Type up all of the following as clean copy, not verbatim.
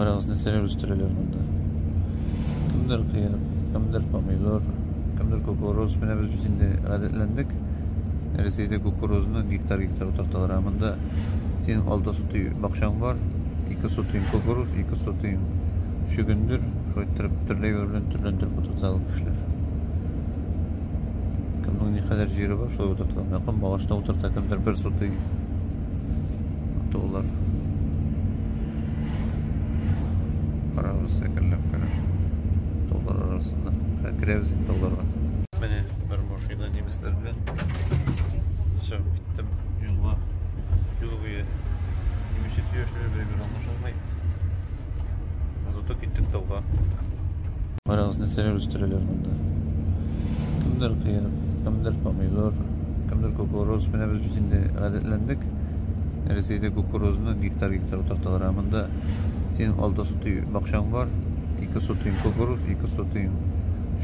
Карагыз, нәрсәләр үстерәләр монда. Кемдер кыяр, кемдер помидор, кемдер кукуруз. Менә без бит инде гадәтләндек. Рәсәйдә кукурузны гектар-гектар утырталар. Ә монда синең 6 сотый бакчаң бар, 2 сотыең кукуруз, 2 сотыең чөгендер. Шулай иттереп төрле юл белән төрләндереп утырталар кешеләр. Кемнең никадәр җире бар, шулай утырталар. Менә көнбагышта утырта кемдер 1 сотый. Таулар. Карабыз әкренләп кенә. Таулар арасында. Керәбез инде тауларга. Менә бер машина немецлар белән чыгып киттем юлга. Юл буе немецчә сөйләшеп бер-бер аңлашылмый. Зато киттек тауга. Карагыз, нәрсәләр үстерәләр монда. Кемдер кыяр, кемдер помидор, кемдер кукуруз. Менә без бит инде гадәтләндек. Рәсәйдә кукурузны гектар-гектар утырталар. Ә монда синең 6 сотый бакчаң бар, 2 сотыең кукуруз, 2 сотыең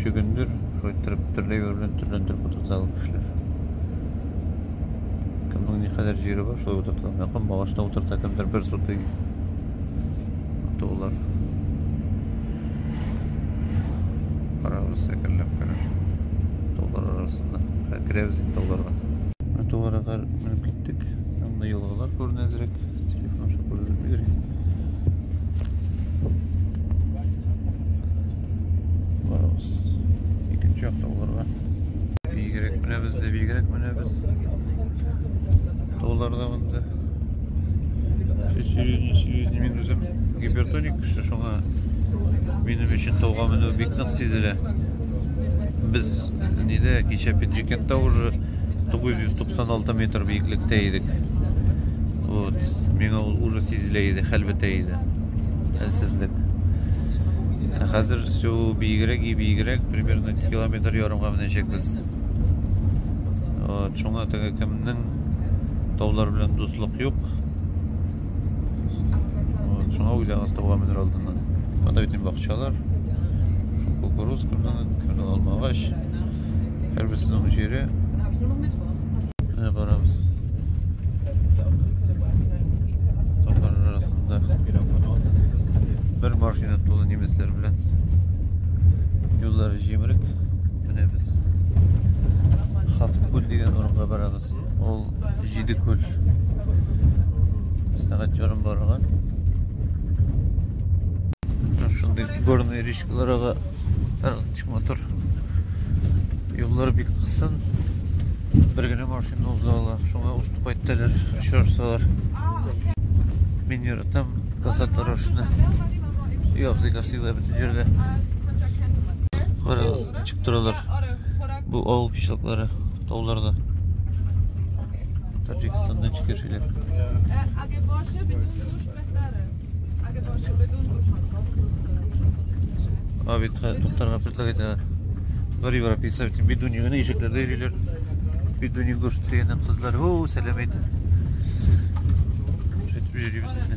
чөгендер. Шулай иттереп төрле юл белән төрләндереп утырталар кешеләр. Кемнең никадәр җире бар, шулай утырталар. Менә көнбагышта утырта кемдер 1 сотый. Таулар. Карабыз әкренләп кенә. Таулар арасында. Керәбез инде тауларга. Менә тауларга менеп киттек. Анда елгалар күренә әзрәк. Телефон аша күренмидер инде. Барабыз. Икенче як тауларга. Бигрәк менәбез дә бигрәк менәбез. Тауларда монда. Серьезно, серьезно, мин үзем гипертоник кеше, шуңа минем өчен тауга менү бик нык сизелә. Без нидә кичә Пенджикентта уже 996 метр биеклектә идек. Вот. Миңа ул уже сизелә иде, хәл бетә иде. Хәлсезлек. Ә хәзер все биегрәк и биегрәк, примерно километр ярымга менәчәкбез. Вот, шуңа теге кемнең таулар белән дуслык юк. Вот, шуңа уйлагыз тауга менер алдыннан. Монда бит инде бакчалар. Шул кукуруз кемнең, кемнең алмагач. Һәрберсенең җире. Менә барабыз. Таулар арасында бер машина тулы немецләр белән. Юллары җимерек. Менә без Хафткүл дигән урынга барабыз. Ул җиде күл. Сәгать ярым барырга. Шундый горный речкаларга ничек матур. Юллар бик кысын. Бер генә машина уза ала. Шуңа уступать итәләр, очрашсалар. Мин яратам коса торышны. Ябзыйга всегда бөтен җирдә. Карагыз, ничек торалар. Бу авыл кишлаклары тауларда. Таджикистанда ничек яшиләр. А бит туктарга предлагать итәләр. Бер европейцлар бит бидуни генә ишекләрдә йөриләр. Бидуни гош дигән кызлар, о, сәлам әйтә. Шайтып йөрибез инде.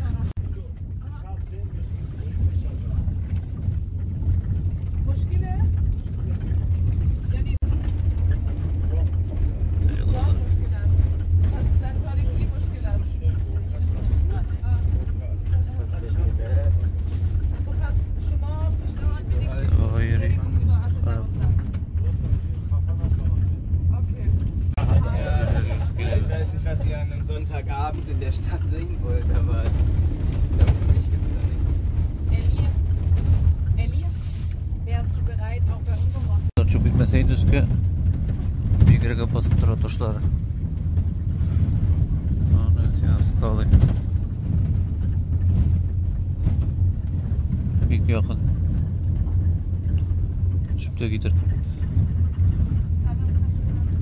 Ich weiß nicht, was ihr an einem Sonntagabend in der Stadt sehen wollt, aber ich glaube, für mich gibt's da nichts. Elli, Elli, wärst du bereit, auch bei unserem Ross Төшеп китмәсә инде өскә. Бигрәк опасно тора ташлары. Аны сиңа скалы. Бик якын. Төшеп тә китер.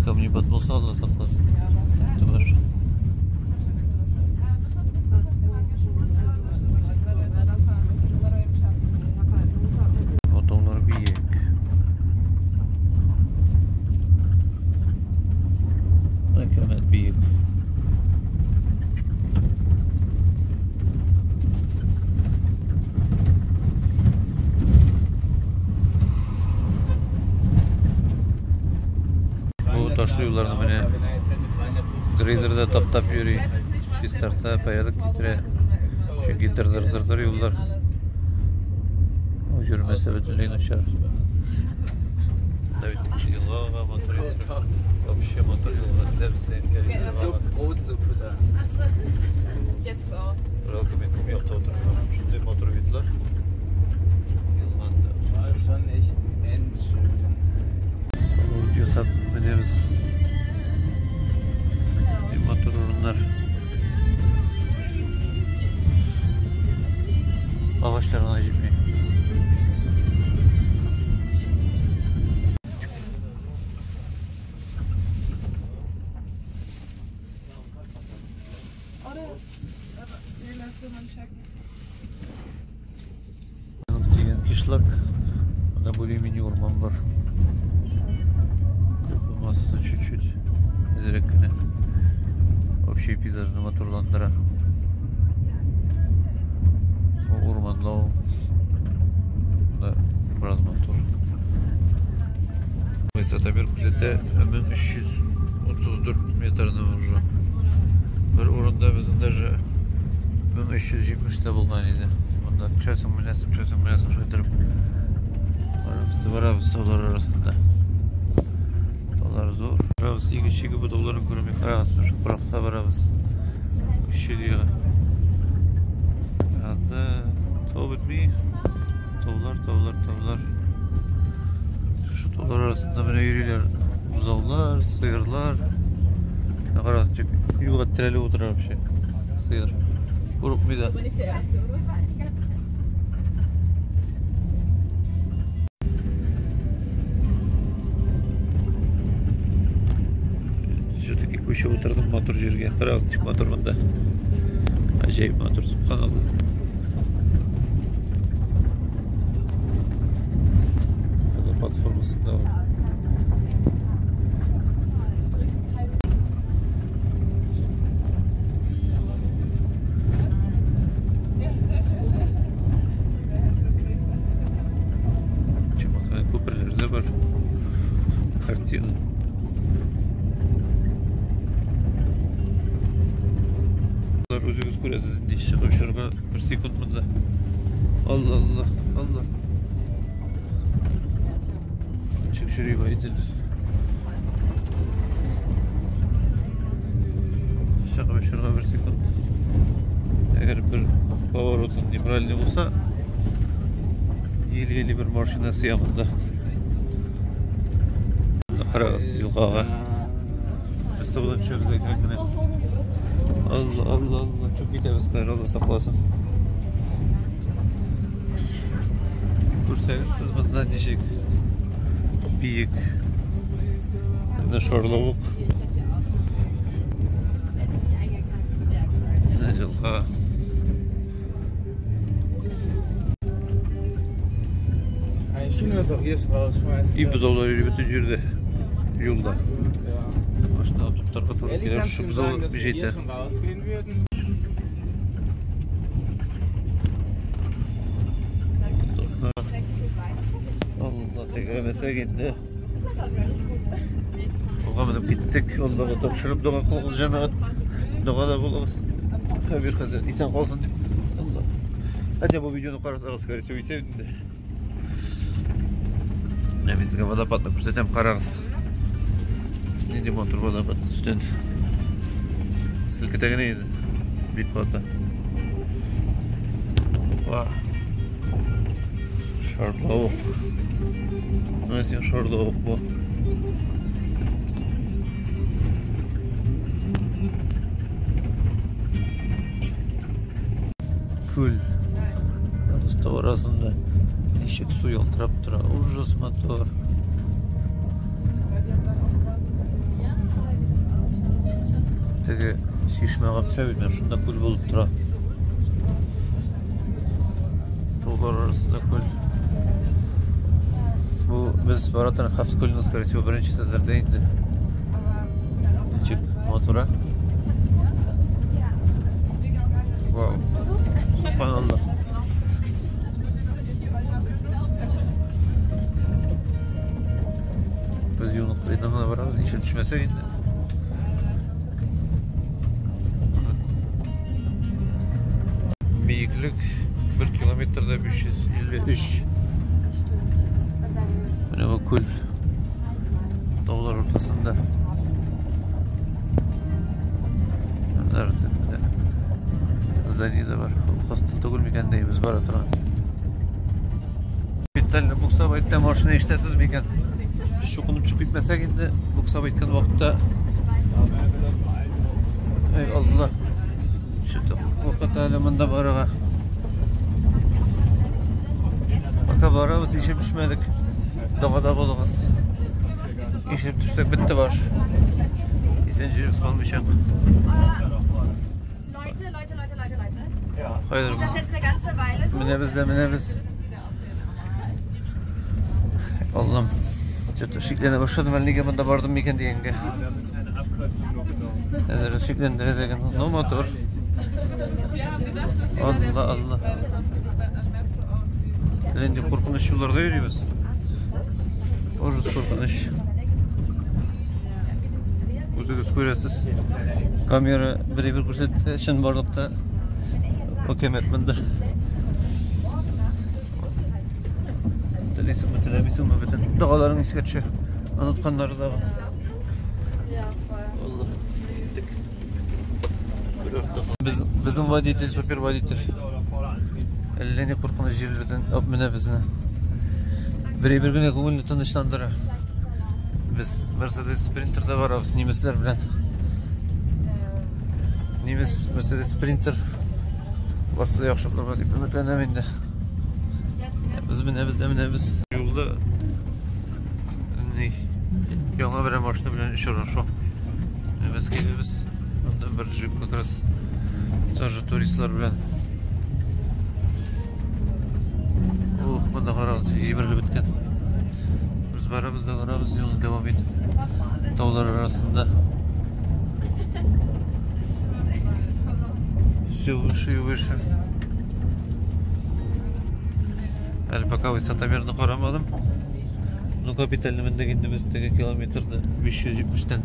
Камнепад булса, Алла сакласын. Түгел. Таулар биек. Әкәмәт биек. Бу ташлы юлларны менә грейдерда таптап йөри. Чистарта, порядок китерә. Чөнки дыр-дыр-дыр-дыр юллар. Йөрмәсә бөтенләй начар. Да бит елга матур итеп. Вообще матур елга. So Brotsuppe da. Ach so. Jetzt auch. Жалко мин кум якта утырмыйм. Шундый матур видлар. Елганда. War schon echt endschön. Ясап менәбез. Матур урыннар. Агачлар гына җитми. Дигән кишлак. Анда более-менее урман бар. Булмаса чуть-чуть. Әзрәк кенә. Вообще пейзажны матурландыра. Бу урманлау да бераз матур. Высота бер күрсәтә 1334 метрны уже. Бер урында безнең даже 1370 тә булган иде. Монда төшәсең, менәсең, төшәсең, менәсең, шулай торып. Барабыз, таулар арасында. Таулар зур. Барабыз, иге чиге бу тауларны күрми карагыз, шул пыракта барабыз. Өч Анда тау бетми. Таулар, таулар, таулар. Шу таулар арасында менә йөриләр. Бозаулар, сыерлар. Карагыз, ничек юлга терәлеп утыра вообще. Сыер. Курыкмый да. Aber nicht der erste, oder? Все-таки күчеп утырдым матур җиргә. Карагыз, ничек матур монда. Гаҗәеп матур, субханалла. Платформасында бар. Күперләр дә бар. Картина. Үзегез күрәсез инде, чыгып очарга бер секунд монда. Алла, Алла, Алла. Чыгып йөри байтел. Чыгып очарга бер секунд. Әгәр бер поворотың неправильный булса, еле-еле бер машина сыя монда. Карагыз елгага. Без таудан төшәбез әкрен генә. Алла, Алла, Алла, чүп китәбез, хәзер Алла сакласын. Күрсәгез, сез монда ничек биек. Менә шарлавык. Менә елга. Eigentlich können wir uns auch hier schon rausschmeißen. И бозаулар йөри бөтен җирдә, юлда. Машина туктарга туры килә, шушы бозау җитә. Алла, тәгәрәмәсәк инде. Алга менеп киттек. Аллага тапшырып дога кылыгыз, җәмәгать. Догада булыгыз. Хәбир хәзрәт исән калсын дип. Алла. Хотя бу видеоны карасагыз, скорее всего, исән инде. Мин сезгә водопадны күрсәтәм, карагыз. Нинди матур водопад өстен. Селкетә генә иде. Бик каты. Опа. Шарлавык. Менә син шарлавык бу. Күл. Тау арасында ничек су ялтырап тора. Ужас матур. Теге чишмәгә төшә бит, менә шунда күл булып тора. Таулар арасында күл. Бу без бара торган Хафс күленең, скорее всего, беренчеседер дә инде. Ничек матур, а? Вау. Субханалла. Без юлны кырыйдан гына барабыз, ничек төшмәсәк инде. Биеклек 1 километрда 553 Менә бу күл. Таулар уртасында. Здание дә бар. Хостел түгел микән дибез бара торган. Капитально буксовать машина ишетәсез микән? Чукынып чыгып китмәсәк инде, буксовать иткән вакытта. Эй, Алла. Что-то вакыт әле монда барырга. Пока барабыз, ишеп төшмәдек. Догада булыгыз. Ишеп төшсәк бетте баш. Исән җөреп калмыйча. Leute, Leute, Leute, Leute, Leute. Хәзер Geht das jetzt eine ganze Weile so? менәбез дә менәбез. Аллам. Что-то шикләнә башладым, әле нигә монда бардым микән дигәнгә. Хәзер шикләндерә дигән. Ну, мотор. Алла, Алла. Инде куркыныч юлларда йөрибез. Ужас куркыныч. Үзегез күрәсез. Камера бер-бер күрсәтсә, чынбарлыкта хөкүмәт монда. Телисеңме, теләмисеңме, бөтен догаларың искә төшә. Онытканнары да бар. Алла. Киттек. Безнең водитель, супер водитель. Әллә ни куркыныч җирләрдән алып менә безне. Бер-бер генә күңелне тынычландыра. Без Mercedes Sprinter'да барабыз немецләр белән. Немец Mercedes Sprinter барсы да яхшы булырга дип өметләнәм инде. Без менәбез дә менәбез. Юлда ни яңа бер машина белән очрашу. Без киләбез. Монда бер джип как раз тоже туристлар белән. Ух, монда карагыз, җимерелеп беткән. Без барабыз да барабыз, юлны дәвам итеп. Таулар арасында. Все выше и выше. Әле пока высотомерны карамадым. Ну, капитально мендек инде без теге километрда 570-тән.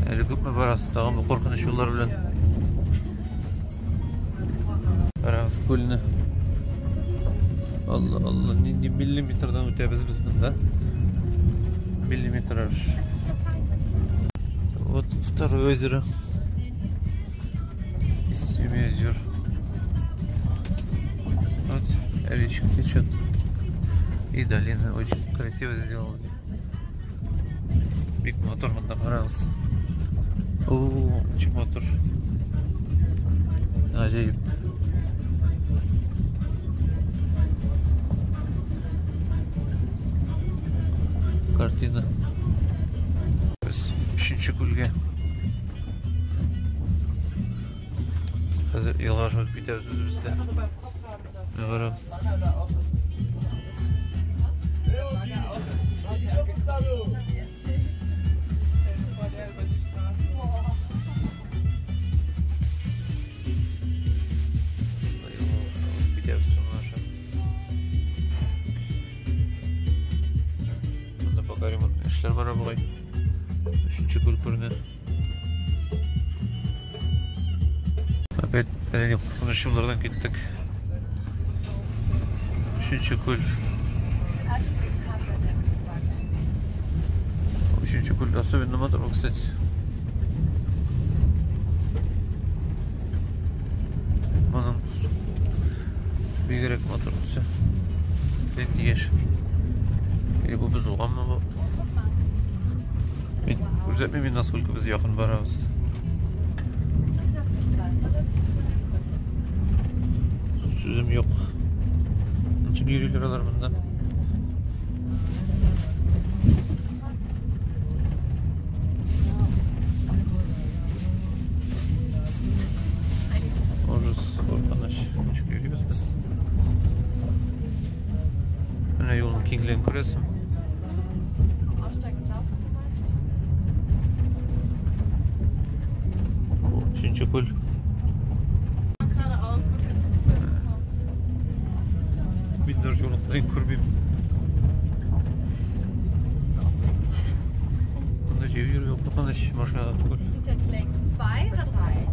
Әле күпме барасы, тагын бу куркыныч юллар белән. Карагыз күлне. Алла, Алла, нинди миллиметрдан үтәбез без монда. Миллиметраж. Вот второе озеро. Из 7 озер. Вот речка течет. И долина очень красиво сделана. Бик мотор монда карагыз. О, очень мотор. Гаҗәеп. Картина. Без өченче күлгә. Хәзер елга шуып китәбез үзебез дә. Менә карагыз. Китәбез шуның аша. Монда пока ремонт эшләр бара бугай. Өченче күл күренә. Опять әле куркыныч юллардан киттек. Өченче күл. Өченче күл особенно матур, кстати. Моның бигрәк матур төсе. Нинди яшь. Или бу бозылганмы бу? Мин күрсәтмим, насколько без якын барабыз. Сүзем юк. Ничек йөриләр алар монда? Ужас, куркыныч. Ничек йөрибез без? Менә юлның киңлеген күрәсең. Өченче күл. Мин даже юлны күрмим. Монда җәяү йөрү куркыныч, машинада түгел. Ist das jetzt Lake 2 oder 3?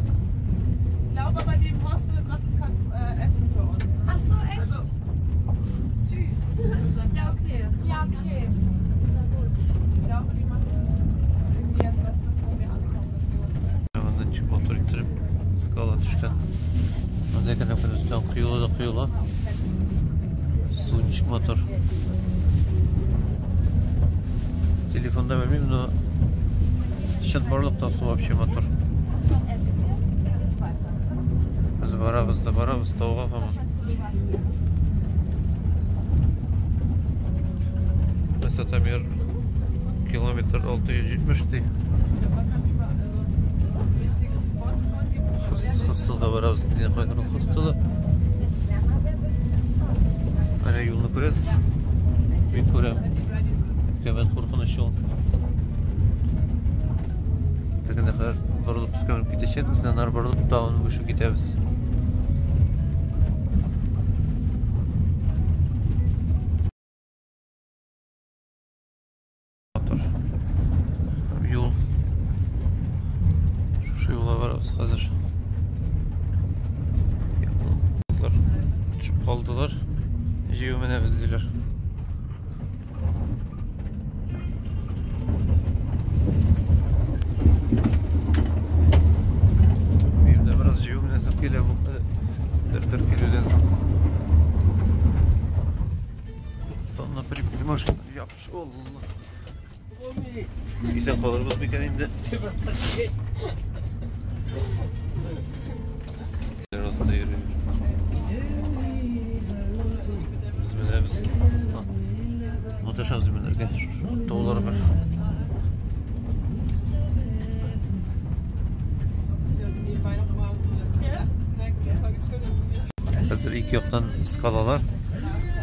Ich glaube aber, die im Hostel macht kein Essen für uns. Ach so, echt? Also Монда әкренләп кенә өстән коела да коела. Су ничек матур. Телефонда белмим, но чынбарлыкта су вообще матур. Без барабыз да барабыз тауга һаман. Высотомер километр 670 ди. Хостелга барабыз. Инде кайдан ул хостелы? Әнә юлны күрәсез. Мин күрәм. Кәмәт куркыныч юл. Тегендә хәзер борылып өскә менеп китәчәкбез, аннары борылып тагын күчеп китәбез. Матур юл. Шушы юлга барабыз хәзер. Кызлар төшеп калдылар. Җыю менәбез диләр. Минем дә бераз җыю менәсем килә бу дер-дер килүдән соң. Тонна прибили машина. Япшы, Алла. Исән калырбыз микән инде? Аста йөри. Без менәбез. Маташабыз менәргә шушы тауларга. Хәзер ике яктан скалалар.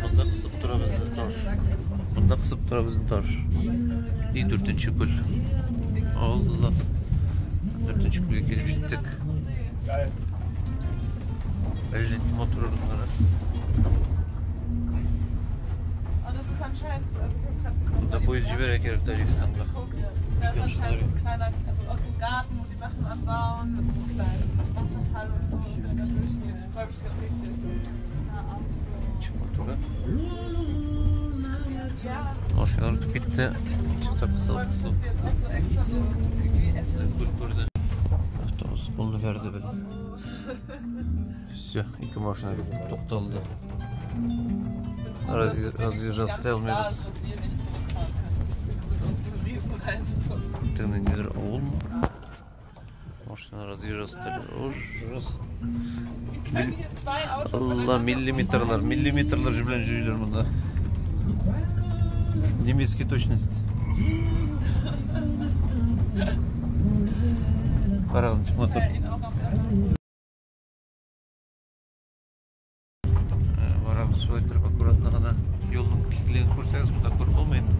Монда кысып тора безне таш. Монда кысып тора безне таш. И дүртенче күл. Алла. Дүртенче күлгә килеп җиттек. Әллә нинди матур урыннары. Монда поезд җибәрә кирәк Таҗикстанга. Ничек матур, а? Машиналар үтеп китте. Чыкта кысылып кысылып. Күл күрде. Автобус кулны бәрде бит. Все, ике машина тукталды. Разъезжаться итә алмыйбыз. Тегенә ниндидер авылмы? Машина разъезжаться итәләр. Ужас. Алла, миллиметрлар, миллиметрлар белән йөриләр монда. Немецкий точность. Карагыз, ничек матур. Барабыз шулай торып аккуратно гына. Юлның киңлеген күрсәгез, монда күреп булмый инде.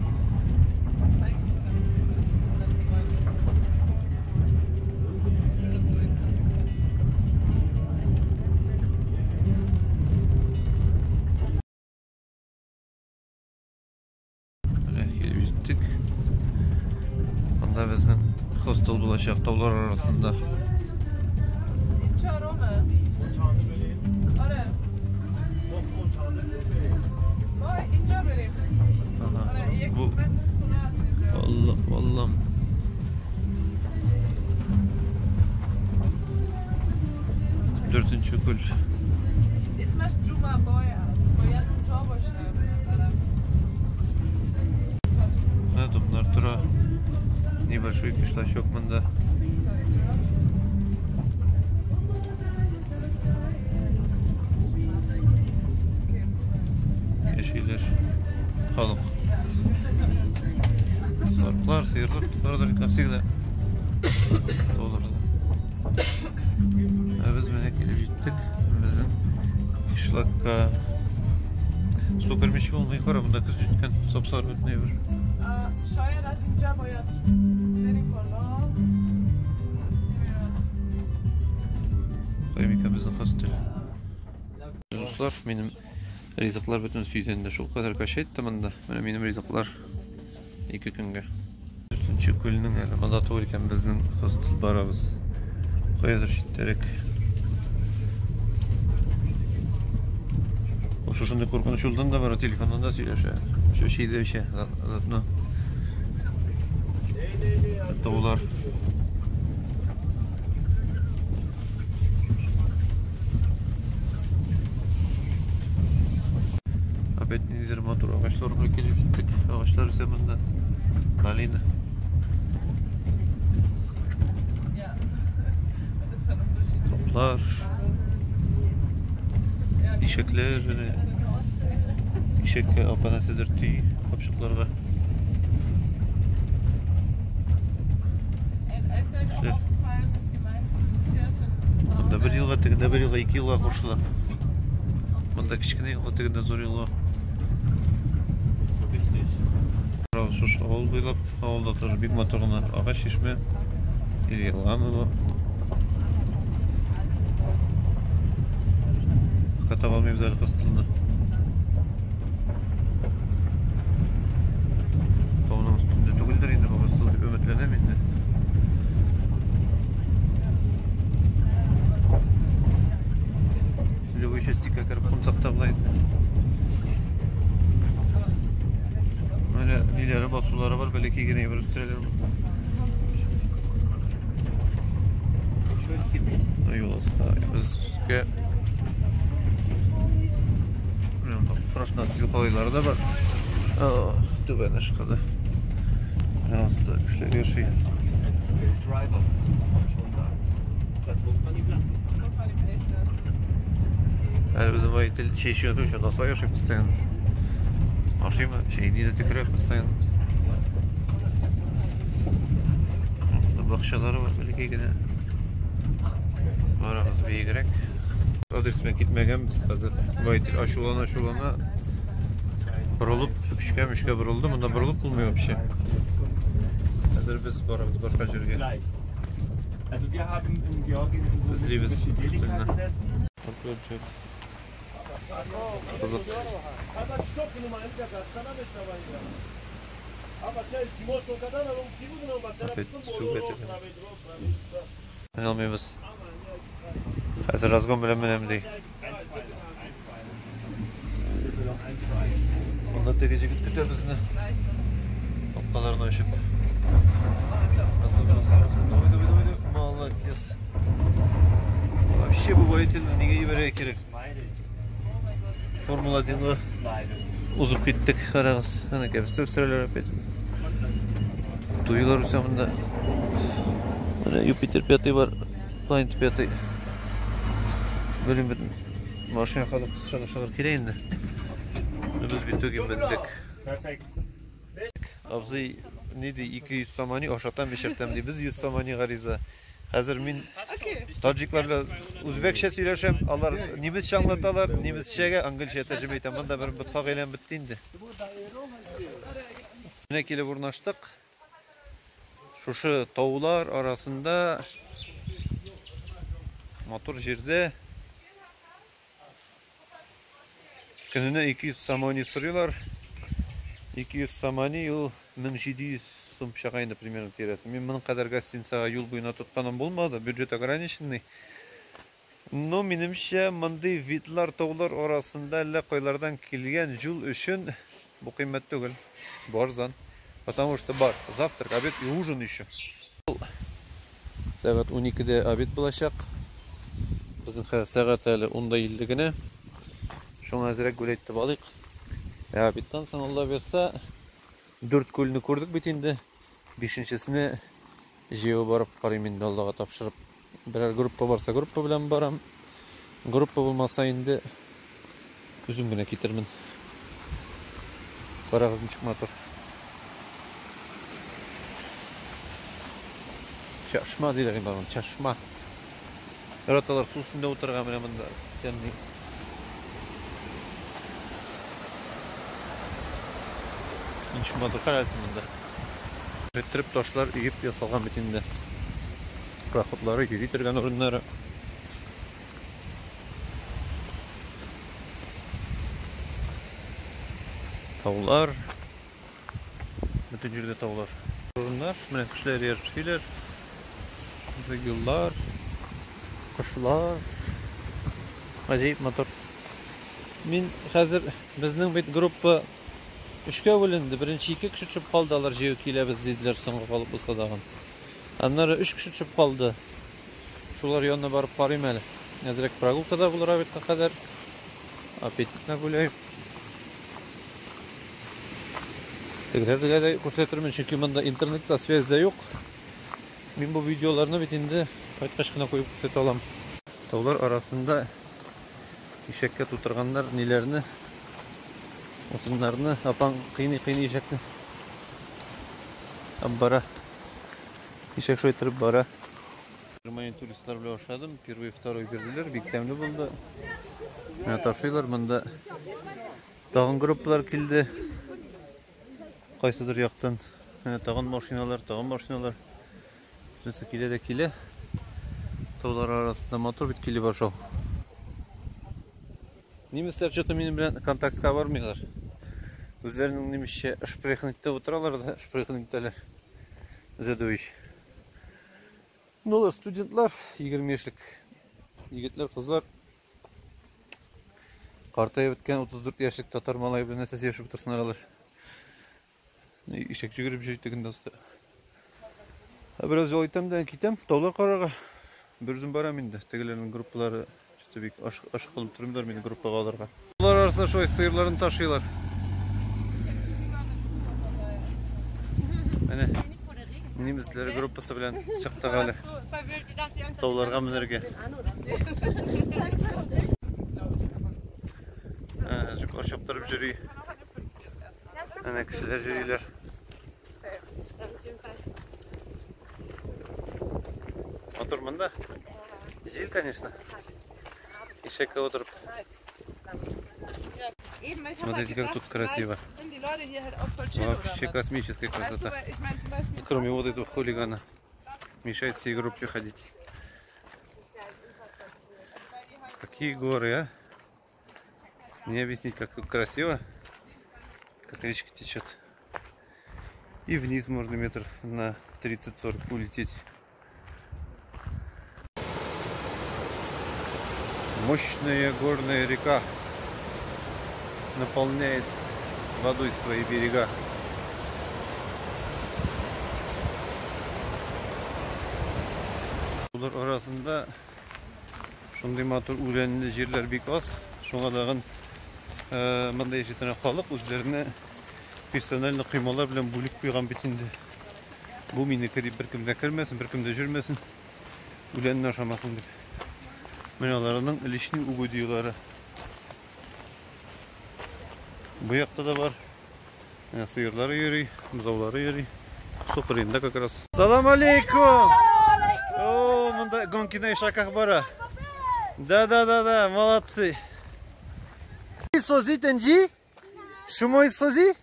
Менә килеп җиттек. Анда безнең хостел булачак таулар арасында. Ага. Бу Алла, Аллам. Дүртенче күл. Менә домнар тора. Небольшой кишлачок монда. Яшиләр халык. Сарыклар, сыерлар торадыр, как всегда. Тауларда. Ә без менә килеп җиттек. Безнең кишлакка. Су кермичә булмый, кара, монда көз җиткән, сап-сары бөтен әйбер. Кая микән безнең хостел? Дуслар, минем ризыклар бөтен сөйдән дә шул кадәр качайтты монда. Менә минем ризыклар ике көнгә. Дүртенче күлнең әле монда түгел икән безнең хостел, барабыз. Каядыр читтәрәк. Ул шушындый куркыныч юлдан да бара, телефоннан да сөйләшә. Шул чәйдә эчә, заодно. Таулар. Ниндидер матур агачларга килеп җиттек. Агачлар үсә монда. Малина. Топлар. Ишәкләр, менә. Ишәккә апа нәрсәдер төйи капчыкларга. Монда бер елга, тегендә бер елга, ике елга кушыла. Монда кечкенә елга, тегендә зур елга. Шушы авыл буйлап, авылда тоже бик матур гына агач чишмә или елгамы бу. Пока таба алмыйбыз әле кыстылны. Тауның өстендә түгелдер инде бу кыстыл дип өметләнәм инде. Любой частикка кереп кунсак та була инде. Менә ниләре басулары бар, бәләкәй генә бер үстерәләр. Юл без өскә. Профнастил калайлары да бар. Түбән ышкыды. Менә аста кешеләр яши. Әле безнең водитель чәй эчә түгел, насвай ашый постоянно. Ашыймы? Чәйни дә төкерә постоянно. Бакчалары бар бәләкәй генә. Барабыз биегрәк. Адрес белән китмәгәнбез. Хәзер водитель ачулана ачулана борылып, өчкә мөчкә борылды. Монда борылып булмый вообще. Хәзер без барабыз башка җиргә. Эзлибез өстәлне. Кызык. Опять су гәтергән. Менә алмыйбыз. Хәзер разгон белән менәм ди. Монда теге җегет көтә безне. Капкаларны ачып. Разгон, разгон, разгон. Давай, давай, давай, давай. Молодец. Вообще бу водительне нигә җибәрергә кирәк? Формула 1-га узып киттек, карагыз. Әнә кәбестә үстерәләр опять. Туйлар үсә монда. Менә Юпитер 5 бар, Планета 5. Белмим бит. Машина халык шыгыр-шыгыр килә инде. Без бит түгел мендек. Абзый ни ди, 200 сомони ашатам, эчертәм ди. Без 100 сомонига риза. Хәзер мин таджиклар белән үзбәкчә сөйләшәм, алар немецчә аңлаталар, немецчәгә англичә тәрҗемә итәм. Монда бер ботка әйләнеп бетте инде. Менә килеп урнаштык. Шушы таулар арасында матур җирдә көненә 200 сомони сорыйлар. 200 сомони ул 1700 сум чыга инде примерно тирәсе. Мин моның кадәр гостиницага юл буена тотканым булмады, бюджет ограниченный. Но минемчә, мондый видлар, таулар арасында әллә кайлардан килгән юл өчен бу кыйммәт түгел. Бу арзан. Потому что бар завтрак, обед и ужин еще. Сәгать 12-дә обед булачак. Безнең хәзер сәгать әле 10:50 генә. Шуңа әзрәк гулять итеп алыйк. Ә обедтан соң, Алла бирса, дүрт күлне күрдек бит инде. Бишенчесенә җәяү барып карыйм инде, Аллага тапшырып. Берәр группа барса, группа белән барам. Группа булмаса инде үзем генә китермен. Карагыз, ничек матур. Чашма диләр инде аны, чашма. Яраталар су өстендә утырырга менә монда специальный. Ничек матур, карагыз монда. Иттереп ташлар өеп ясалган бит инде. Проходлары, йөри торган урыннары. Таулар. Бөтен җирдә таулар. Урыннар, менә кешеләр яшиләр. Юллар, кошлар. Гаҗәеп матур. Мин хәзер безнең бит группа өчкә бүленде. Беренче ике кеше төшеп калды, алар җәяү киләбез диделәр, соңга калып булса тагын. Аннары өч кеше төшеп калды. Шулар янына барып карыйм әле. Әзрәк прогулка да булыр обедка кадәр. Аппетит нагуляем. Тегеләргә дә күрсәтермен, чөнки монда интернетта связь дә юк. Мин бу видеоларны бит инде кайткач кына куеп күрсәтә алам. Таулар арасында ишәккә тутырганнар ниләрне, утыннарны, апаң кыйный-кыйный ишәкне. Һәм бара. Ишәк шулай торып бара. Германия туристлар белән ашадым. Первый, второй бирделәр. Бик тәмле булды. Менә ташыйлар монда. Тагын группалар килде. Кайсыдыр яктан. Менә тагын машиналар, тагын машиналар. Бөтенесе килә дә килә. Таулар арасында матур бит килеп ашау. Немецлар что-то минем белән контактка бармыйлар. Үзләренең немецчә шпрехен итеп утыралар да, шпрехен итәләр. Зәдуич. Ну, алар студентлар, 20 яшьлек егетләр, кызлар. Картаеп беткән 34 яшьлек татар малае белән нәрсә сөйләшеп утырсыннар алар. Ишәк йөгереп йөри тегендә аста. Ә бераз ял итәм дә китәм таулар карарга. Бер үзем барам инде. Тегеләрнең группалары что-то бик ашкынып тормыйлар мине группага алырга. Таулар арасында шулай сыерларын ташыйлар. Менә немецләр группасы белән чыктык әле. Тауларга менәргә. Җоклар чаптырып йөри. Әнә кешеләр йөриләр. Матур монда. Җил, конечно. Ишәккә утырып. Смотрите, как тут красиво. Вообще космическая красота. Кроме вот этого хулигана. Мешает всей группе ходить. Какие горы, а? Не объяснить, как тут красиво. Как речка течет. И вниз можно метров на 30-40 улететь. Мощная горная река наполняет водой свои берега. Булар арасында шундый матур үләнле җирләр бик аз. Шуңа тагын монда яши торган халык үзләренә персональный коймалар белән бүлеп куйган бит инде. Бу минеке дип беркем дә кермәсен, беркем дә йөрмәсен, үләнне ашамасын дип. Менә аларның личный угодьялары. Бу якта да бар. Менә сыерлары йөри, бозаулары йөри. Су кырыенда как раз. Салам алейкум! О, монда гонки на ишаках бара. Да, да, да, да, молодцы. Сози тенджи? Шумой сози?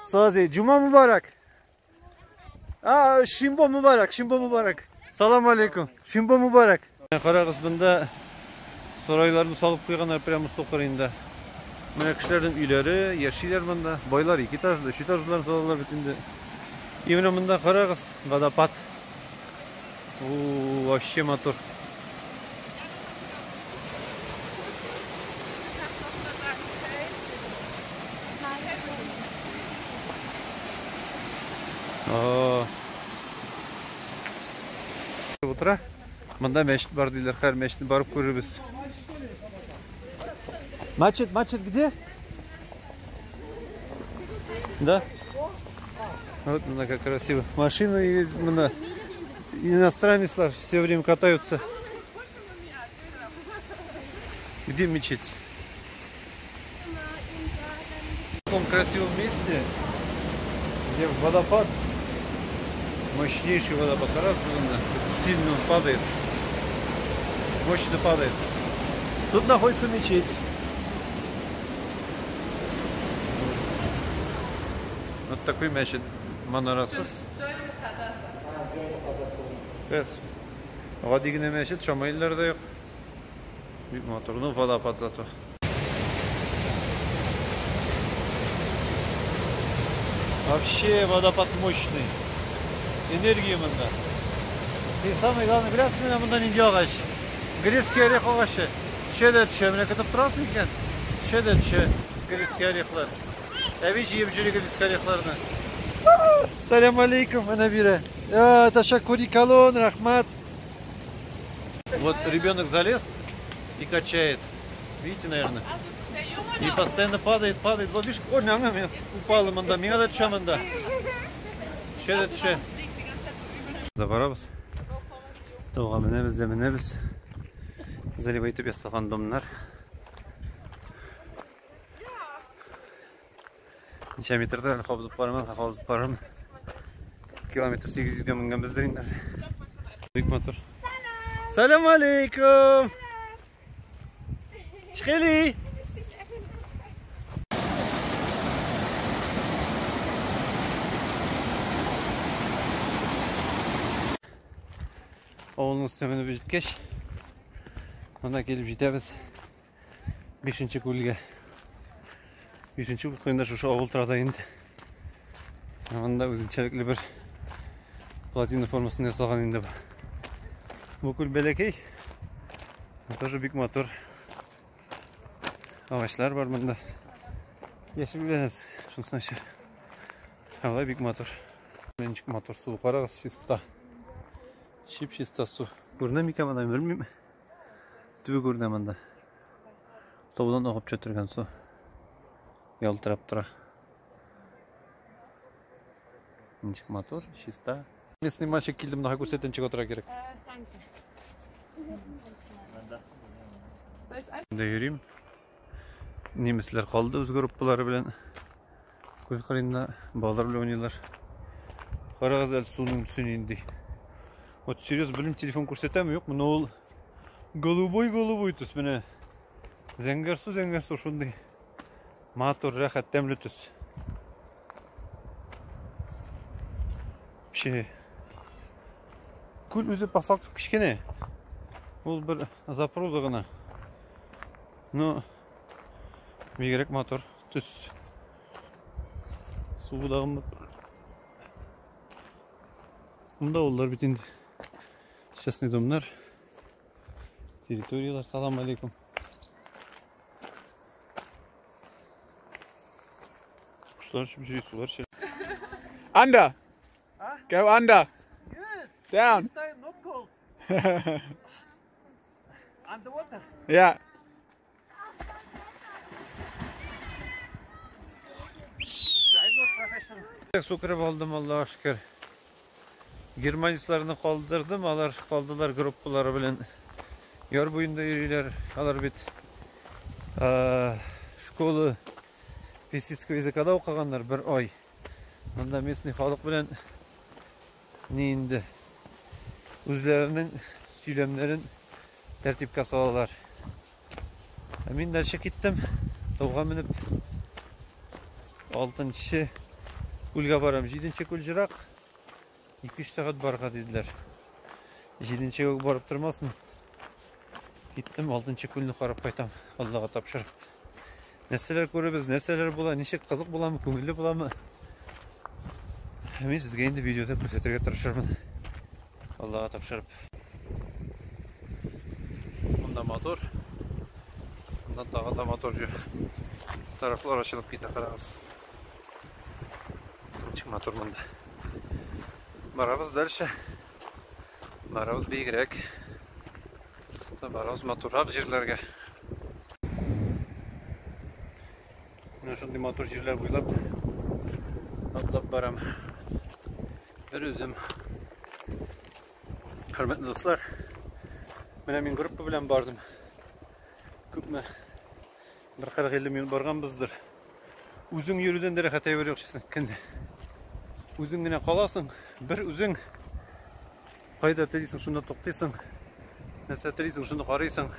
Сози. Джума мубарак. А, Шимбо мубарак, Шимбо мубарак. Салам алейкум. Шимбо мубарак. Карагыз, монда сарайларны салып куйганнар прямо су кырыенда. Менә кешеләрнең өйләре, яшиләр монда. Байлар ике этажлы, өч этажлылар салалар бит инде. И менә монда карагыз, водопад. У, вообще матур. Утыра. Монда мәчет бар диләр, хәер мәчетне барып күрербез. Мачет, мачет где? Да? Вот она как красиво. Машины ездят, мына. Иностранец все время катаются. Где мечеть? В таком красивом месте, где водопад, мощнейший водопад, раз, сильно он падает, мощно падает. Тут находится мечеть. Вот такой мечеть манарасыз. Гади генә мәчет, шамаилләр дә юк. Бик матур, ну водопад зато. Вообще водопад мощный. Энергия монда. И самое главное, беләсезме, менә монда нинди агач? Грецкий орех агачы. Төшә дә төшә, менә көтеп торасың икән. Төшә дә төшә грецкий орехлар. Әби җыеп йөри грецкий орехларны. Салям алейкум, әнә бирә. Ташаккури калон, рахмат. Вот ребенок залез и качает. Видите, наверное? И постоянно падает, падает. Вот видишь, ой, ана упала монда, миңа да төшә монда. Төшә дә төшә. Да барабыз. Тауга менәбез дә менәбез. Заливай итеп ясалган домнар. Ничә метрдер әле кабызып карамадым, кабызып карармын. Километр 800 гә менгәнбездер инде. Бик матур. Салам алейкум. Чхели. Авылның өстенә менеп җиткәч, монда килеп җитәбез. Бишенче күлгә. Бишенче күл куенда шушы авыл тора да инде. Монда үзенчәлекле бер плотина формасында ясалган инде бу. Бу күл бәләкәй, тоже бик матур. Агачлар бар монда. Яшел белән шунысы начар. Алай бик матур. Ничек матур су, карагыз, чиста. Чип-чиста су. Күренә микән монда, белмим. Төбе күренә монда. Таудан агып төшә торган су. Ялтырап тора. Ничек матур, чиста. Местный мальчик килде монда күрсәтә ничек утыра кирәк. Монда йөрим. Немецләр калды үз группалары белән. Күл кырыенда балалар белән уйныйлар. Карагыз әле суның төсе нинди. Вот серьезно, белмим, телефон күрсәтәме, юкмы, но ул голубой-голубой төс менә. Зәңгәр су, зәңгәр су шундый. Матур, рәхәт, тәмле төс. Вообще күл үзе по факту кечкенә. Ул бер запруда гына. Но бигрәк матур төс. Суы да матур. Монда авыллар бит инде. Частный домнар. Территориялар. Салам алейкум. Кошлар очып йөри, сулар эчә. Under. Go under. Yes. Down. This time not cold. Underwater. Yeah. I'm not professional. Су кереп алдым, Аллага шөкер. Германецларны калдырдым, алар калдылар группалары белән. Яр буенда йөриләр. Алар бит школа персидского языкада укыганнар бер ай. Монда местный халык белән ни инде үзләренең сөйләмнәрен тәртипкә салалар. Ә мин дальше киттем. Тауга менеп 6 күлгә барам. 7 күл җырак. 2-3 сәгать барырга диделәр. 7-гә үк барып тормасмын. Киттем, 6 күлне карап кайтам, Аллага тапшырып. Нәрсәләр күрербез, нәрсәләр була, ничек кызык буламы, күңелле буламы? Мин сезгә инде видеода күрсәтергә тырышырмын. Аллага тапшырып. Монда матур. Монда тагы да матур җир. Тарафлар ачылып китә, карагыз. Ничек матур монда. Барабыз дальше. Барабыз биегрәк. Барабыз матуррак җирләргә. Менә шундый матур җирләр буйлап атлап барам. Бер үзем. Хөрмәтле дуслар, менә мин группа белән бардым. Күпме? Бер 40-50 минут барганбыздыр. Үзең йөрүдән дә рәхәт әйбер юк, честно әйткәндә. Үзең генә каласың, бер үзең кайда телисең, шунда туктыйсың. Нәрсә телисең, шунда карыйсың.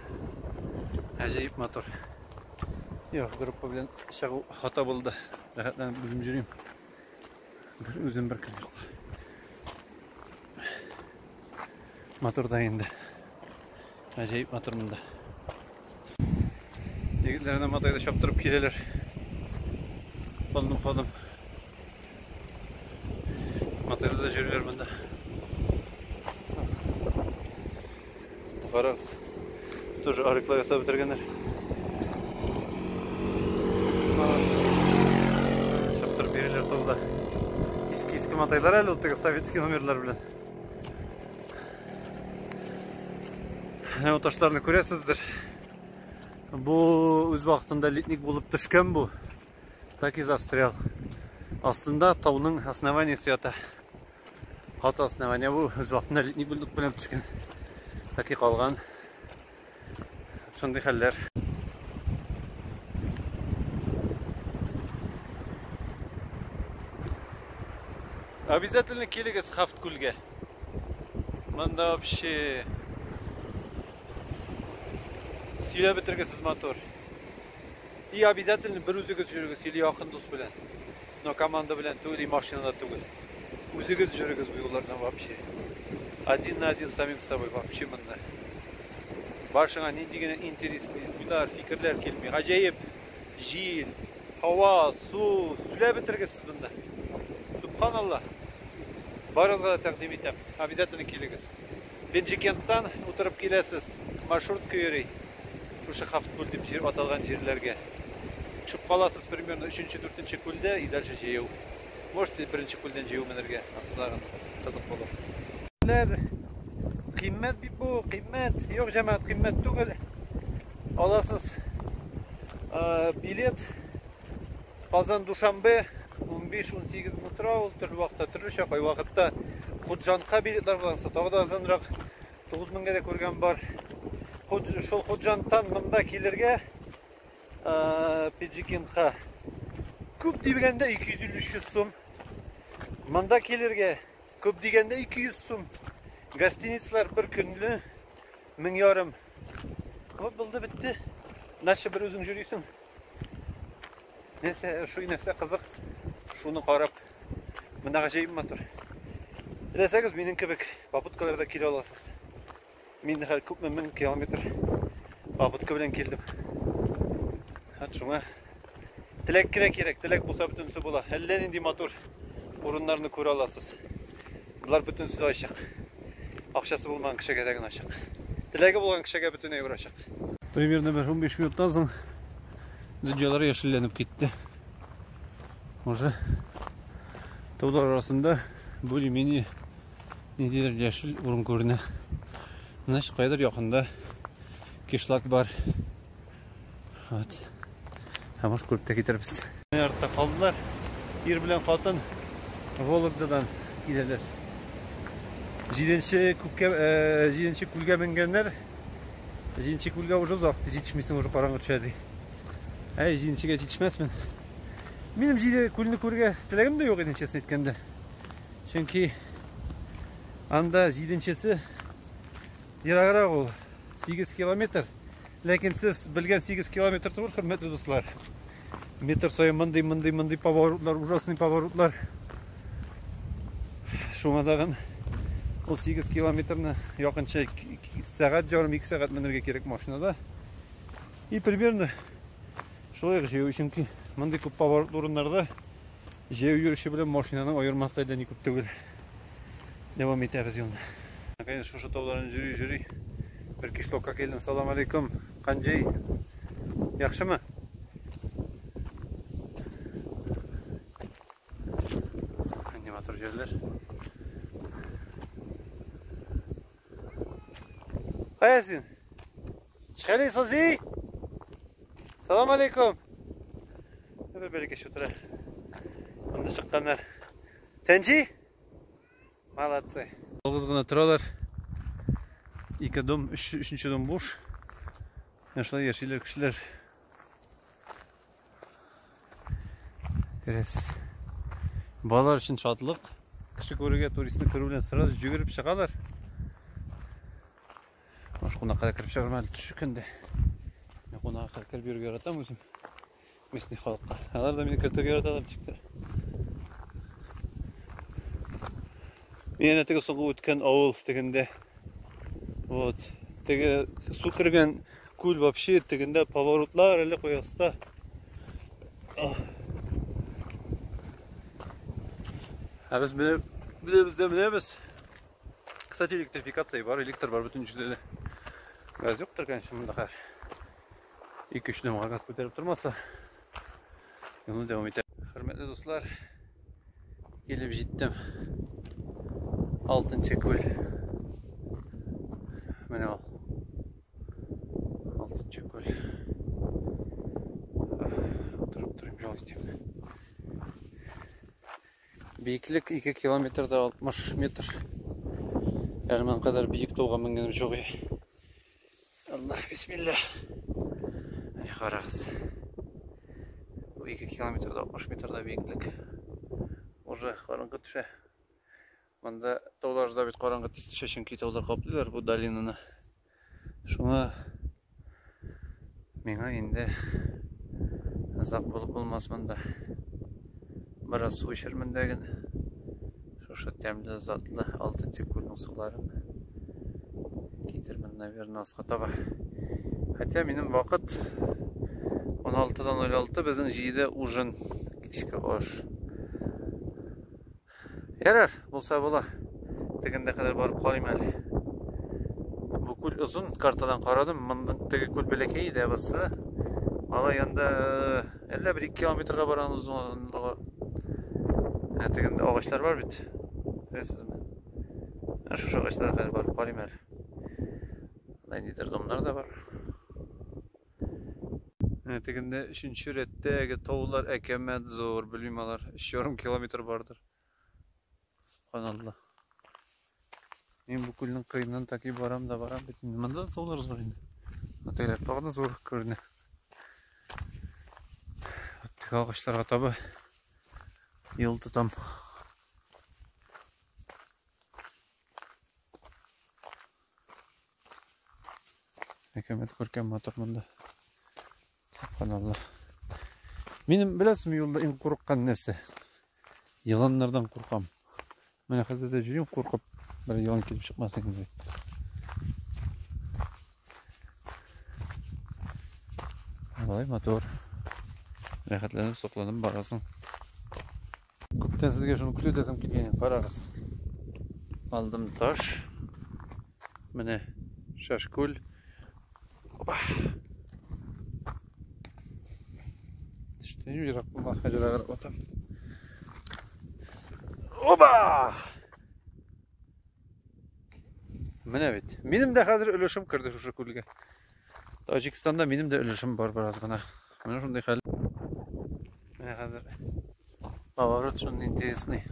Гаҗәеп матур. Юк, группа белән чыгу хата булды. Рәхәтләнеп үзем йөрим. Бер үзем, бер кем юк. Матур да инде. Гаҗәеп матур монда. Егетләрне матайда чаптырып киләләр. Калдым, калдым. Матайда да йөриләр монда. Карагыз. Тоже арыклар ясап бетергәннәр. Чаптырып йөриләр тауда. Иске-иске матайлар әле ул теге советский номерлар белән. Менә бу ташларны күрәсездер. Бу үз вакытында ледник булып төшкән бу. Так и застрял. Астында тауның основаниесе ята. Каты основание бу. Үз вакытында ледник булып белән төшкән. Так и калган. Шундый хәлләр. Обязательно килегез Хафткүлгә. Монда вообще сөйләп бетергесез матур. И обязательно бер үзегез йөрегез или якын дус белән. Но команда белән түгел, и машинада түгел. Үзегез йөрегез бу юллардан вообще. Один на один с самим собой вообще монда. Башыңа нинди генә интересный уйлар, фикерләр килми. Гаҗәеп җил, һава, су, сөйләп бетергесез монда. Субханалла. Барыгызга да тәкъдим итәм. Обязательно килегез. Пенджикенттан утырып киләсез. Маршрутка йөри. Шушы Хафткүл дип җир аталган җирләргә. Төшеп каласыз примерно 3-4 күлдә и дальше җәяү. Можете беренче күлдән җәяү менәргә. Ансы тагын кызык булыр. Кыйммәт бит бу, кыйммәт. Юк, җәмәгать, кыйммәт түгел. Аласыз билет Казан Душанбе 15-18 мең тора ул, төрле вакытта төрлечә, кайвакытта Худжанка билетлар булганса тагы да арзанрак, 9 меңгә дә күргән бар. Шул Худжанттан монда килергә Педжикентка күп дигәндә 250-300 сум. Монда килергә күп дигәндә 200 сум. Гостиницалар бер көнле 1500. Вот булды, бетте. Дальше бер үзең йөрисең. Нәрсә, ошый, нәрсә кызык, шуны карап. Монда гаҗәеп матур. Теләсәгез, минем кебек попуткаларда килә аласыз. Мин хәл күпме мең километр попутка белән килдем. Хәт шуңа теләк кенә кирәк, теләк булса бөтенесе була. Әллә нинди матур урыннарны күрә аласыз. Болар бөтенесе дә ачык. Акчасы булмаган кешегә дә генә ачык. Теләге булган кешегә бөтен әйбер ачык. Примерно бер 15 минуттан соң дөньялар яшелләнеп китте. Уже таулар арасында более-менее ниндидер яшел урын күренә. Значит, кайдыр якында кишлак бар. Вот. Ә может күреп тә китербез. Артта калдылар. Ир белән хатын Вологдадан киләләр. Җиденче күккә, җиденче күлгә менгәннәр. Җиденче күлгә уже озак җитешмисең, уже караңгы төшә ди. Әй, җиденчегә җитешмәсмен. Минем җиде күлне күрергә теләгем дә юк иде, честно әйткәндә. Чөнки анда җиденчесе ераграк ул, 8 километр. Ләкин сез белгән 8 километр түгел, хөрмәтле дуслар. Метр саен мондый, мондый, мондый поворотлар, ужасный поворотлар. Шуңа тагын ул 8 километрны якынча сәгать ярым, 2 сәгать менергә кирәк машинада. И примерно шулай ук җәяү, чөнки мондый күп поворотлы урыннарда җәяү йөрүче белән машинаның аермасы әллә ни күп түгел. Дәвам итәбез юлны. Конечно, шушы тауларны йөри-йөри бер кишлакка килдем. Салам алейкум, Канҗей. Яхшымы? Нинди матур җирләр. Кая син? Чхали сузи? Салам алейкум. Бер бәләкәч утыра. Анда чыкканнар. Тәнҗи? Молодцы. Ялгыз гына торалар. Ике дом, өч, өченче дом буш. Менә шулай яшиләр кешеләр. Күрәсез. Балалар өчен шатлык. Кеше күрергә, туристны күрү белән сразу йөгереп чыгалар. Баш кунакка да кереп чыгармын әле төше көндә. Мин кунакка кереп йөрергә яратам үзем. Местный халыкка. Алар да мине кертергә яраталар ничектер. Мин әнә теге соңгы үткән авыл тегендә. Вот. Теге су кергән күл вообще тегендә поворотлар әле куяста. Ә без менә дә менәбез. Кстати, электрификация бар, электр бар бөтен җирдә дә. Газ юктыр, конечно, монда хәзер. 2-3 домга газ күтәреп тормаса, юлны дәвам итә. Хөрмәтле дуслар, килеп җиттем. Алтынчы күл. Менә ул. Алтынчы күл. ял итим. Биеклек 2 километрда 60 метр. Әле моның кадәр биек тауга менгәнем юк. Алла, бисмилла. Әнә карагыз. Бу 2 километрда 60 метрда биеклек. Уже караңгы төшә. Монда тауларда бит караңгы тиз төшә, чөнки таулар каплыйлар бу долинаны. Шуңа миңа инде озак булып булмас монда. Бераз су эчермен дә генә. Шушы тәмле, затлы алтынчы күлнең суларын китермен, наверное, аска таба. Хотя минем вакыт 16:06, безнең 7-дә ужин, кичке аш. Ярар, булса була. Тегендә кадәр барып карыйм әле. Бу күл озын, картадан карадым. Мондың теге күл бәләкәй иде, бусы. Алай янда әллә бер 2 километрга барган озынлыгы. Ә тегендә агачлар бар бит. Беләсезме? Ә шушы агачларга кадәр барып карыйм әле. Анда ниндидер домнар да бар. Менә тегендә өченче рәттәге таулар әкәмәт зур, белмим алар, 3,5 километр бардыр. Субханалла. Мин бу күлнең кырыеннан таки барам да барам бит инде. Монда да таулар зур инде. Тегеләр тагы да зур күренә. Теге агачларга таба юл тотам. Әкәмәт күркәм матур монда. Субханалла. Минем беләсезме юлда иң курыккан нәрсә? Еланнардан куркам. Менә хәзер дә йөрим куркып, бер елан килеп чыкмасын инде. Алай матур. Рәхәтләнеп, сокланып барасың. Күптән сезгә шуны күрсәтәсем килгән. Карагыз. Алдым таш. Менә Шашкүл. Опа. Төштә ерак булма, хәзер атам. Оба! Менә бит. Минем дә хәзер өлешем керде шушы күлгә. Таҗикстанда минем дә өлешем бар бераз гына. Менә шундый хәл. Менә хәзер поворот шундый интересный.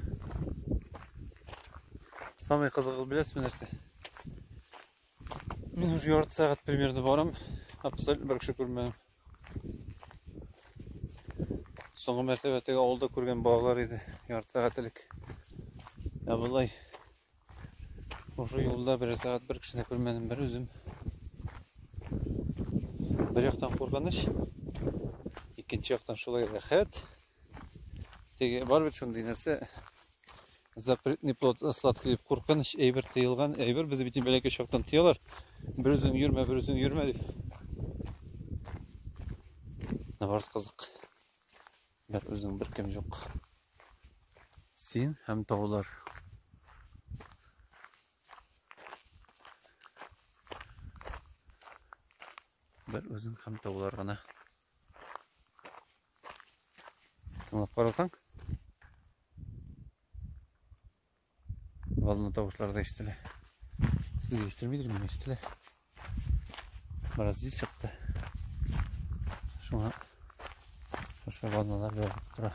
Самый кызыгы беләсезме нәрсә? Мин уже ярты сәгать примерно барам. Абсолютно бер кеше күрмәдем. Соңгы мәртәбә теге авылда күргән балалар иде ярты сәгать элек. Ә болай шушы юлда бер сәгать бер кешене күрмәдем, бер үзем. Бер яктан куркыныч, икенче яктан шулай рәхәт. Теге бар бит шундый нәрсә, запретный плод сладкий дип куркыныч әйбер тыелган әйбер. Без бит бәләкәй чактан тыялар. Бер үзең йөрмә, бер үзең йөрмә дип. Наоборот кызык. Бер үзең, беркем юк. Син һәм таулар. Бер үзең һәм таулар гына. Тыңлап карасаң, волна тавышлары да ишетелә. Сезгә ишетелмидер, миңа ишетелә. Бераз җил чыкты. Шуңа шушы волналар бәрелеп тора.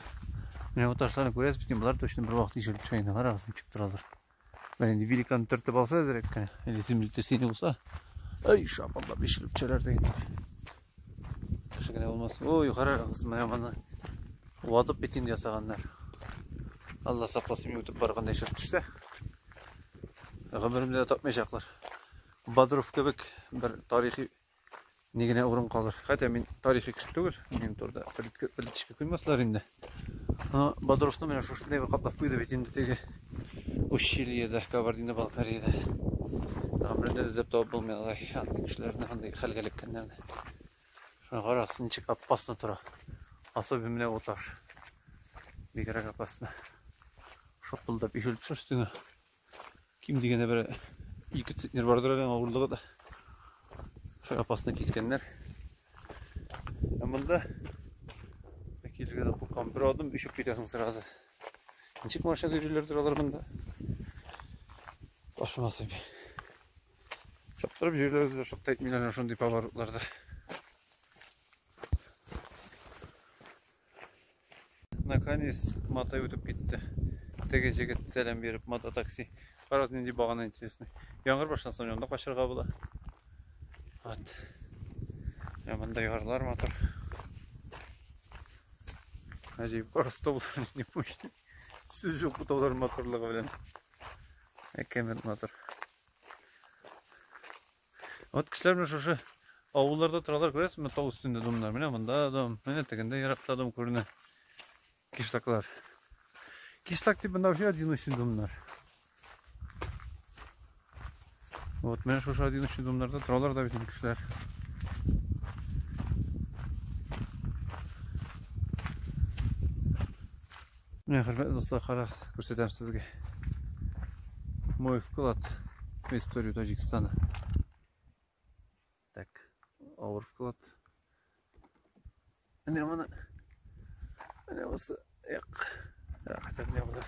Менә бу ташларны күрәсез бит, болар точно бер вакыт ишелеп төшә инде. Карагыз, ничек торалар. Менә инде великан төртеп алса әзрәк кенә, или землетрясение булса, ай, шапылдап ишелеп төшәләр дә инде. Кеше генә булмас. Ой, карагыз, менә моны ватып бит инде ясаганнар. Алла сакласын, мин үтеп барганда ишелеп төшсә, гомеремдә дә тапмаячаклар. Бодров кебек бер тарихи ни генә урын калыр. Хотя мин тарихи кеше түгел, минем турыда политика куймаслар инде. Но Бодровны менә шушындай бер каплап куйды бит инде теге ущельеда, Кабардино-Балкариядә. Гомерендә эзләп табып булмый алай андый кешеләрне, андый хәлгә эләккәннәрне. Шуны карагыз, ничек опасно тора. Особенно менә бу таш. Бигрәк опасно. Шапылдап ишелеп төшә өстеңә. Ким дигәндә бер 2 центнер бардыр әле авырлыгы да. Шул опасно кискәннәр. Ә монда килергә дә куркам. Бер адым ишеп китәсең сразу. Ничек машинада йөриләрдер алар монда? Ташымасын. Чаптырып йөриләр үзләре, шакта итмиләр шундый поворотларда. Наконец, матай үтеп китте. Теге җегет сәлам биреп, мототакси. Карагыз, нинди багана интересный. Яңгыр башланса, монда качырга була. Вот. Менә монда ярлар матур. Гаҗәеп, карагыз, таулар нинди мощный. Сүз юк бу таулар матурлыгы белән. Әкәмәт матур. Вот кешеләр менә шушы авылларда торалар, күрәсезме, тау өстендә домнар. Менә монда дом, менә тегендә еракта дом күренә. Кишлаклар. Кишлак дип монда вообще одиночный домнар. Вот менә шушы одиночный домнарда торалар да бит инде кешеләр. Менә, хөрмәтле дуслар, карагыз, күрсәтәм сезгә. Мой вклад в историю Таджикистана. Так, авыр вклад. Менә моны. Менә бусы. Як. Рәхәт менә болар.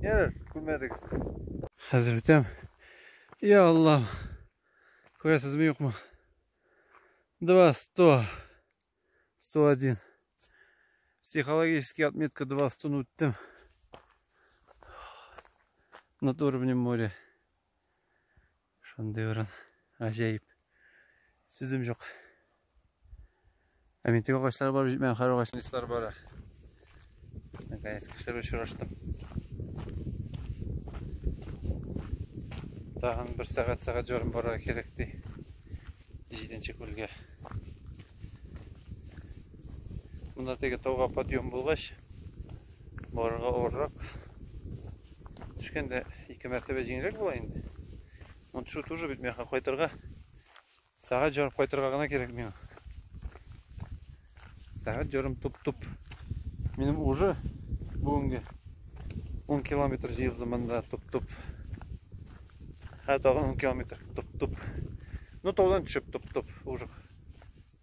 Ярар, күрмәдегез. Хәзер үтәм. Я Аллам. Күрәсезме, юкмы? 2, 100. 101. Психологический отметка 2, 100 үттем. Над уровнем моря. Шундый урын. Гаҗәеп. Сүзем юк. Ә мин теге агачлар барып җитмәгән, хәзер агачлар бара. Наконец кешеләр белән очраштым. Тагын бер сәгать, сәгать ярым барырга кирәк ди. Җиденче күлгә. Монда теге тауга подъем булгач, барырга авыррак. Төшкәндә ике мәртәбә җиңелрәк була инде. Моны төшү тоже бит миңа кайтырга. Сәгать ярым кайтырга гына кирәк миңа. Сәгать ярым туп-туп. Минем уже бүгенге 10 километр җыелды монда туп-туп. Һә, тагын 10 километр туп-туп. Ну, таудан төшеп туп-туп уже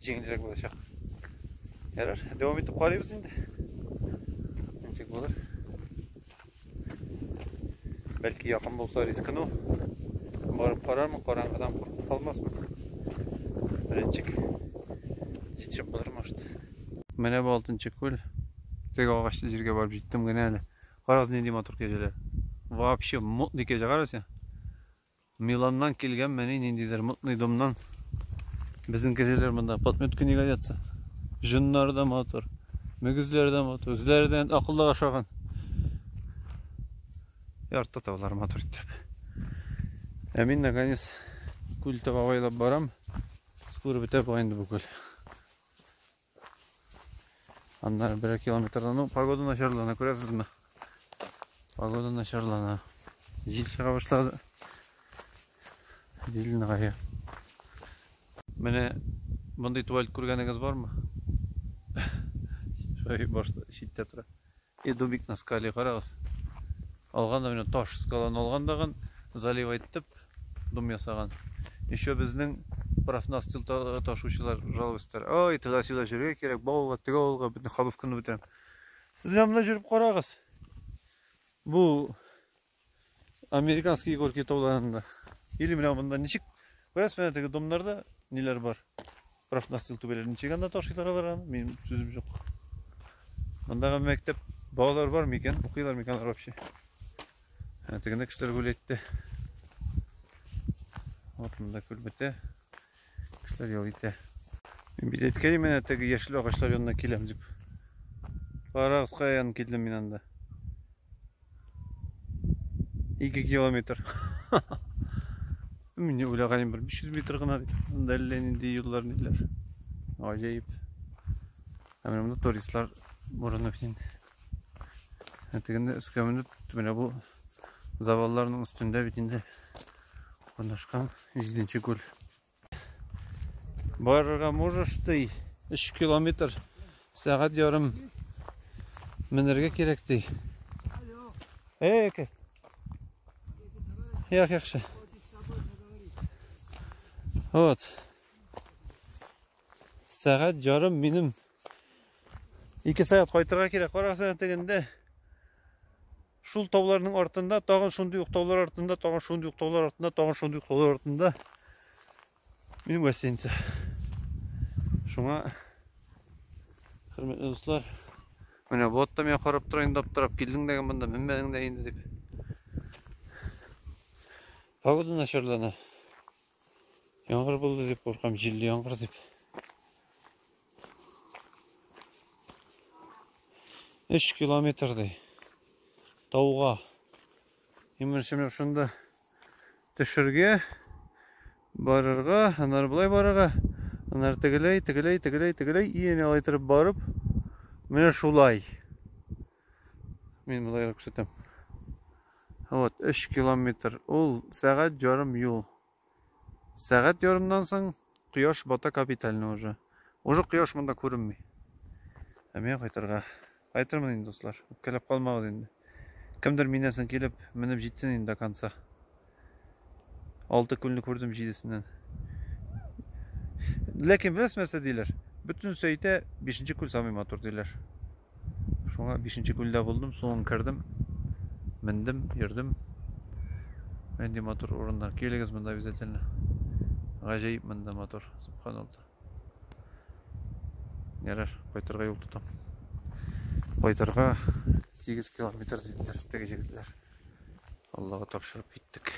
җиңелрәк булачак. Ярар, дәвам итеп карыйбыз инде. Ничек булыр? Бәлки якын булса рискну. Барып карармын, караңгыдан куркып калмасмын. Беренчек җитешеп булыр, может. Менә бу алтынчы күл. Теге агачлы җиргә барып җиттем генә әле. Карагыз, нинди матур кәҗәләр. Вообще модный кәҗә, кара син. Миланнан килгән менә ниндидер модный домнан. Безнең кәҗәләр монда подметку не годятся. Җоннары да матур, мөгезләре дә матур, үзләре дә акыллыга ошаган. Ярты таулар матур итеп. Ә мин наконец күл таба абайлап барам. Скоро бетә бугай инде бу күл. Аннары берәр километрдан, ну, погода начарлана, күрәсезме? Погода начарлана. Җил чыга башлады. Җил ныгая. Менә мондый туалет күргәнегез бармы? Шулай башта читтә тора. И домик на скале, карагыз. Алган да менә таш скаланы алган дагын заливать итеп дом ясаган. Еще безнең профнастил ташучылар жаловаться. Ой, туда-сюда йөрергә кирәк, бу авылга, теге авылга, бөтен ходовканы бетерәм. Сез менә монда йөреп карагыз. Бу американский горки тауларында. Или менә монда ничек күрәсез, менә теге домнарда ниләр бар? Профнастил түбәләр ничек анда ташыйлар алар аны? Минем сүзем юк. Мондагы мәктәп балалар бар микән? Укыйлар микән алар вообще? Ә, тегендә кешеләр гүләйтте. Вот монда күл бетә. Кешеләр ял итә. Мин бит әйткән менә теге яшел агачлар янына киләм дип. Карагыз, каян килдем мин анда. 2 километр. Мин уйлаган идем, бер 500 метр гына дип. Анда әллә нинди юллар ниләр. Гаҗәеп. Ә менә монда туристлар урыны бит инде. Ә тегендә өскә менеп, менә бу завалларның өстендә бит инде урнашкан җиденче күл. Барырга можешь ты 3 километр, сәгать ярым менергә кирәк ди. Эй, әкә. Як, яхшы. Вот. Сәгать ярым минем 2 сәгать кайтырга кирәк. Карасаң тегендә шул тауларның артында, тагын шундый ук таулар артында, тагын шундый ук таулар артында, тагын шундый ук таулар артында. Минем гостиница. Шуңа, хөрмәтле дуслар, менә бот та миңа карап тора инде, аптырап килдең дә монда, менмәдең дә инде дип. Погода начарлана. Яңгыр булды дип куркам, җилле яңгыр дип. 3 километр ди. Тауга. Именно менә шунда төшергә, барырга, аннары болай барырга, аннары тегеләй, тегеләй, тегеләй, тегеләй, и әнә алай торып барып, менә шулай. Мин болайрак күрсәтәм. Вот, 3 километр. Ул сәгать ярым юл. Сәгать ярымнан соң кояш бата капитально уже. Уже кояш монда күренми. Ә миңа кайтырга. Кайтырмын инде, дуслар. Үпкәләп калмагыз инде. Кемдер миннән соң килеп, менеп җитсен инде до конца. Алты күлне күрдем җидесеннән. Ләкин беләсез нәрсә диләр? Бөтенесе әйтә, бишенче күл самый матур диләр. Шуңа бишенче күлдә булдым, суын кердем, мендем, йөрдем. Нинди матур урыннар. Килегез монда обязательно. Гаҗәеп монда матур, субханалла. Ярар, кайтырга юл тотам. Кайтырга 8 километр диделәр теге җегетләр. Аллага тапшырып киттек.